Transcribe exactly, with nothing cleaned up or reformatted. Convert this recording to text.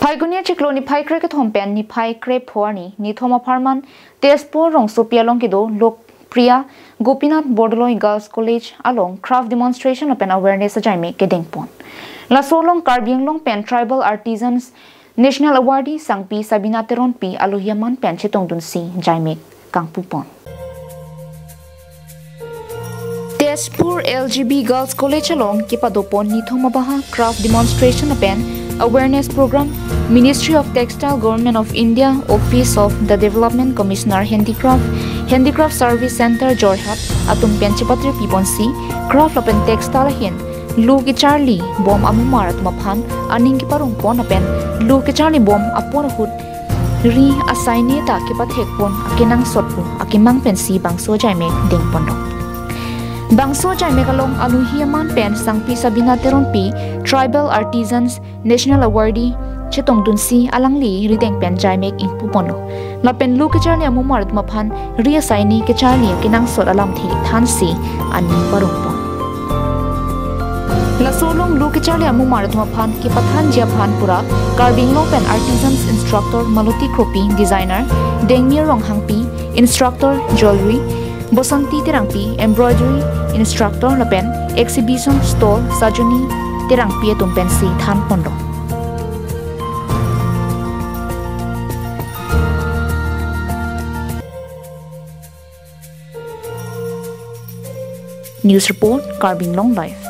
Phaikuni achiklo niphai krekethom pen niphai krepho arni nithom apharman Tezpur rongsopi along kedo Lokpriya Gopinath Bordoloi Girls College along craft demonstration lapen awareness ajaimek kedengpon. Laso along Karbi Anglong pen Tribal Artisans National Awardee Sangpi Sabina Teronpi alohi aman pen chetongdunsi jaimek kangpupon. Tezpur L G B Girls College along kepadopon nithom abaha craft demonstration lapen awareness program Ministry of Textile, Government of India, Office of the Development Commissioner Handicraft, Handicraft Service Center Jorhat atum pen chepatir piponsi craft lapen textile ahin lu kecharli bom amumar atum aphan aning keparongpon lapen lu kecharli bom apor ahut ri asaini ta kepathekpon akenangsot pu akemang pensi bangso jaimek dengponlo. Bangso jaimek along alohi aman pen Sangpi Sabina Teronpi Tribal Artisans National Awardee chetongdunsi alangli rideng pen jaimek ingpuponlo. Lapen lu kecharli amumar atum aphan ri asaini kecharli akenangsot alamthe thansi aning parongpon. Laso along lu kecharli amumar atum aphan kepathanji aphan pura Karbi Anglong pen Artisans Instructor Maloti Kropi, Designer Dengmir Ronghangpi, Instructor Jewelry Bosanti Terangpi, Embroidery Instructor lapen Exhibition Stall Sajoni Terangpi atum pensi thanponlo. News report, Karbi Anglong Live.